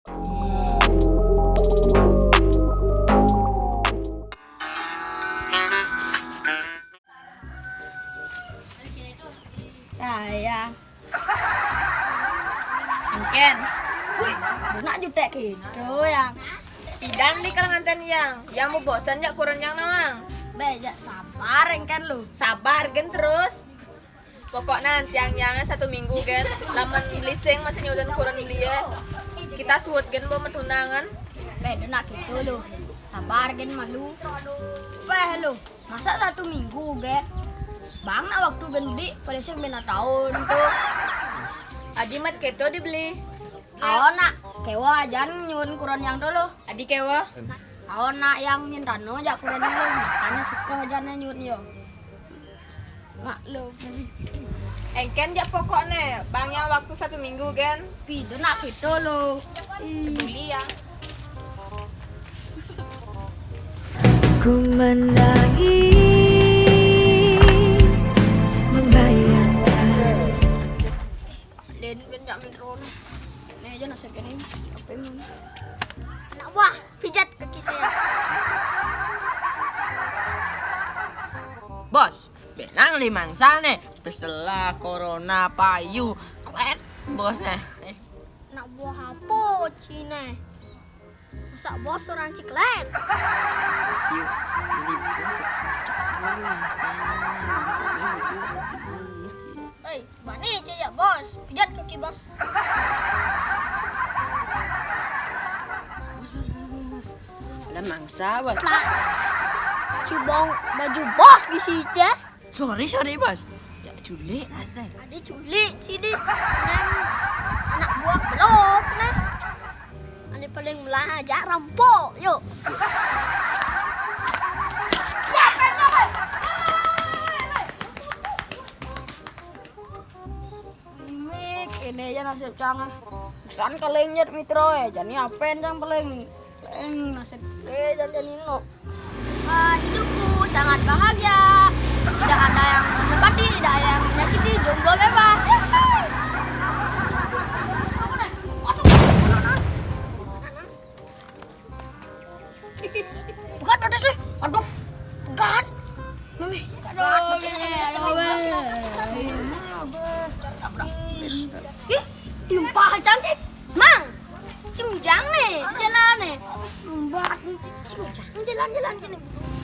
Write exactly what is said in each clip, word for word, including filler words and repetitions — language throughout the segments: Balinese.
Sayang. Engken. Wih, nak jutek gitu, Yang. Sidang di kalangan ten, Yang. Yang mau bosan jak kuren Yang nawang. Be, jak sabar, engken lu. Sabar, gen terus. Pokoknya nanti Yang, Yang satu minggu, gen. Lamun beli sing masih nyudan kuren beli ya. Kita suut, gen, bawa metunangan. Be, nak gitu lu. Sabar, gen, malu. Weh, lu. Masa satu minggu, gen? Bang, nak waktu ben beli, pada sing ben tahun tuh. Adi mat keto dibeli. Awo nak, kewa ajan nyuwun kuron Yang dulu. Adi kewa. Awo nak Yang nyintano jak kuron Yang lo. Makanya suka ajan nyuwun yo. Maklum. Engken jak pokokne, Bang, Yang waktu satu minggu, gen. Pido nak gitu lo. Peduli ya. Ku menangis membayangkan. Len, ben jak main drone. Nih aja nasib ini. Apa yang mana? Nak wah, pijat kaki saya. Bos, benang limang sane. Setelah corona payu, klet bosnya. Eh. Nak buah apa cine? Masa bos orang ciklet? Yuk, ini bos. Hei, bani cek ya bos. Pijat kaki bos. Ada mangsa, bos. Lah. Cubong baju bos gisi cek. Sorry, sorry, bos. Ya, culik, Mas, teh. Adi culik, sini. Nang anak buah belok, nah. Adi paling melajak rampok, yuk. Mik, ini aja nasib cang, ah. Pesan kalengnya, Mitro, eh. Jani apen cang paling. Paling nasib, eh, jani, jani no. Ah, hidupku sangat bahagia. Tidak ada yang menempati, tidak ada yang menyakiti, jomblo bebas. Bukan pedes nih. Aduh. Pegat. Mami. Aduh, gini, aduh, weh. Ih, lumpah cantik. Mang. Cing Ujang nih, jalan nih. Lumbat nih, Cing Ujang jalan-jalan sini.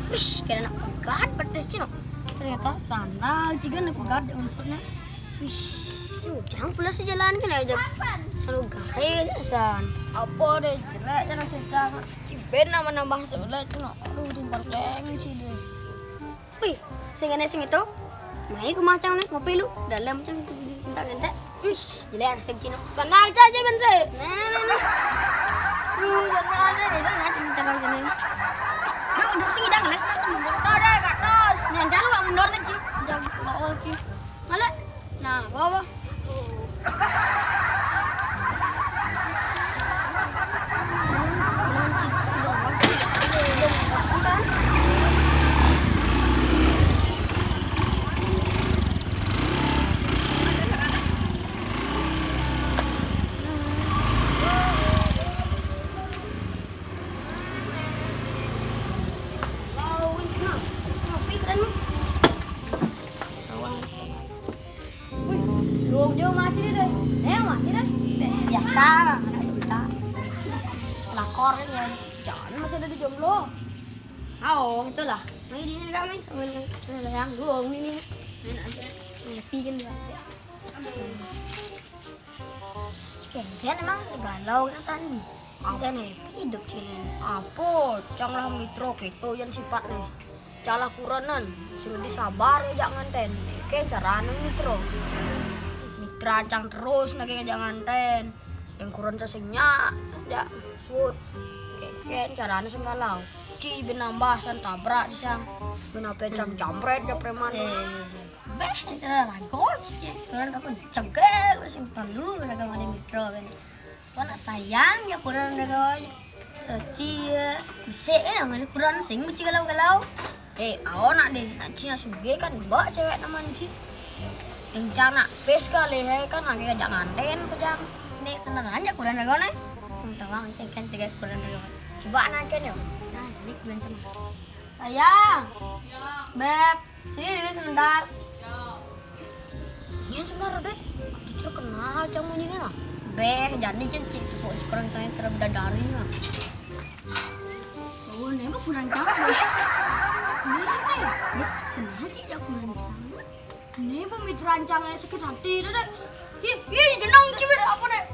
Wih, kira nak pegat pedes cino. Ternyata sandal juga nih pegat di unsurnya. Wih, Cing Ujang pula sejalan kan aja. Selalu gahe san. Apa deh jelek ya nasib cang. Ciben nama nambah sebelah cino. Aduh, timpal leng sih deh. Wih, sing ene sing itu. Mai ku macang nih, ngopi lu. Dalam cang, entek-entek. Wih, jelek sing cino. Kenal aja ben sih. Nah, nah, nah. Lu kenal aja beda nah cang cang gini. Yuk, duduk sini dah, les, les, mundur. Tahu deh, Kak Tos. Nyandar lu gak mundur nih, Ci. Jam lo, Ci. Malah. Nah, bawa. Wih, lu jauh masih deh. Eh, masih deh. Eh, biasa, anak sultan. Lakor ya. Jangan masih ada di jomblo. Oh, itulah. Main di sini kami sambil yang gua ini. Main aja. Ngopi kan dia. Cek, dia emang galau kan Sandi. Apa? Dia nih, hidup sini. Apa? Cang lah Mitro gitu yang sifatnya. Calah kurenan, sing di sabar ya jak nganten. Oke, carane Mitro. Mitra cang terus nake jak nganten. Yang kuren sesingnya, jak sud. Oke, oke, carane sing galau. Ci ben nambah san tabrak di sang. Ben ape cang jambret ya preman. Eh, beh, cara ragu, Ci. Kuren aku cegel, sing perlu, mereka ngalih Mitro, ben. Kau nak sayang ya kuran mereka aja. Saci ya. Bisik ya, mana kuran sing muci galau-galau. Eh, awak nak deh, nak Ci nak suge kan, bawa cewek nama Ci. Yang cang nak pes kali, he, kan, lagi ngajak nganten, pejam. Nek, tenang aja kuran mereka nih. Hmm, Doang, cengken cengken kurang doang. Coba nangken yo. Nah, ini kurang cuma. Sayang. Beb, sini dulu sebentar. Ini sebentar deh. Cicur kenal cang munyi nah. Beh, jadi kan cik cukup cukuran saya cara bidadari nah. Oh, nembak kurang cang. Kenal cik ya kurang cang. Ini pemikiran cang yang sakit hati deh. Ih, ih, jenang cibir apa deh?